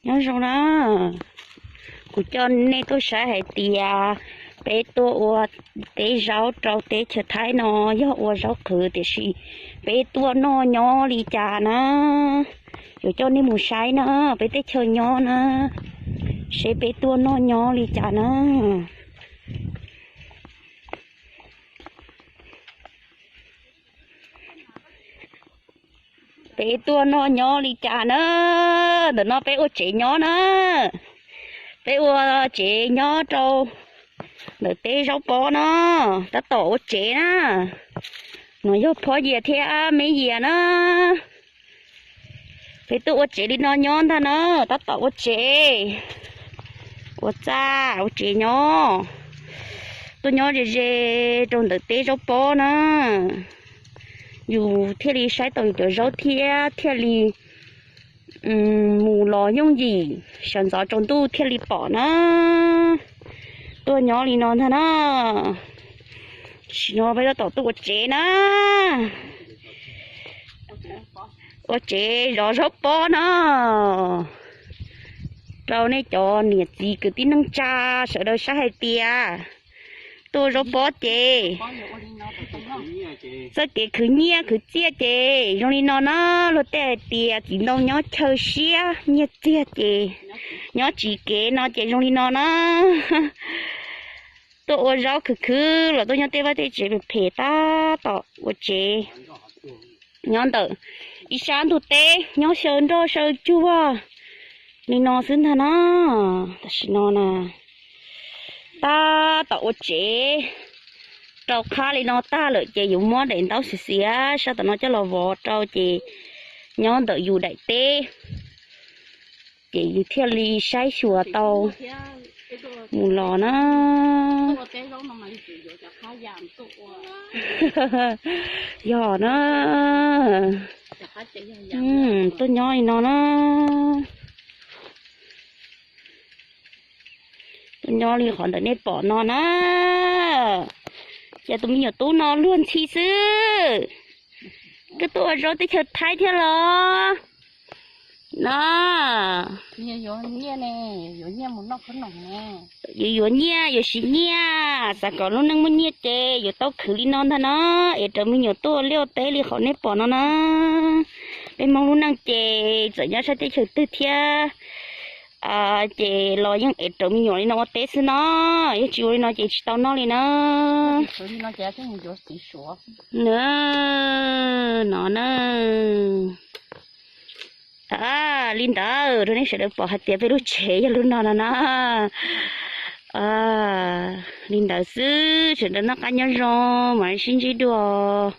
Nyob zoo na, kuv coj nej tuaj saib hais tias peb tuaj ua teb zaub rau teb chaws Thaib no yog ua zaub qhwv tiam sis peb tuaj noj nyob li cas na. Yuav coj nej mus saib na, peb teb chaws nyob na, seb peb tuaj noj nyob li cas na. Peb tuaj noj nyob li cas na. Ntawm no peb ua tsev nyob na. Peb ua tsev nyob rau ntawm teb zaub pob no, tab tom ua tsev na. No yog Phob Yias thiab Me Yias na. Peb tuaj ua tsev li no nyob ntag na, tab tom ua tsev, ua txaj ua tsev nyob. Tuaj nyob ze ze rau ntawm teb zaub pob na, yus thiaj li saib tau yus cov zaub thiab thiaj li mus los yooj yim, sawv ntxov tsaus ntuj thiaj li pom na. Tuaj nyob li no ntag na. Tam sim no peb tab tom tuaj ua tsev na, ua tsev zov zaub pob no rau nej cov niam txiv kwv tij neej tsa sawv daws saib hais tias tuaj zaub pob ces txoj kev khwv nyiaj khwv txiaj ces zoo li no na. Luag tej hais tias txiv ntoo nyob chaw siab, nyiaj txiag ces nyob tsis kev no ces zoo li no na. Tuaj ua zaub khwv khwv los tuaj nyob tej vaj tej tsev phem phem tab tom ua tsev nyob ntawm ib sab ntug teb nyob xyaw nroj xyaw tsuag li no xwb ntag na. Tam sim no na tab tom ua tsev rau qab li no tag lawm ces yuav muab daim ntaub xiav xiav sab tom no coj los vov rau ces nyob ntawm yus daim teb ces yus thiaj li saib xyuas tau mus los na. Yog na, tuaj nyob li no na. Tuaj nyob li qhov ntawm nej pom no na. Ces tus me nyuam tub no luag ntxhi xwb. Koj tuaj ua zaub teb chaws Thaib thiab los? No, yuav yuav nyiaj, yuav siv nyiaj, xav kom lub neej muaj nyiaj ces yuav tau khwv li no ntag no. Es raws me nyuam tuaj liaj teb li qhov nej pom no na. Peb Hmoob lub neej ces txawm nyob sab teb chaws twg thiab ces los yeej es raws me nyuam li no ua teb xwb no. Yog tsis ua li no ces tsis tau noj li na. No na. Li ntawd rau nej sawv daws pom hais tias peb lub tsev yog lub no no na. Li ntawd xwb, sawv daws noj qab nyob zoo, mam sib ntsib dua.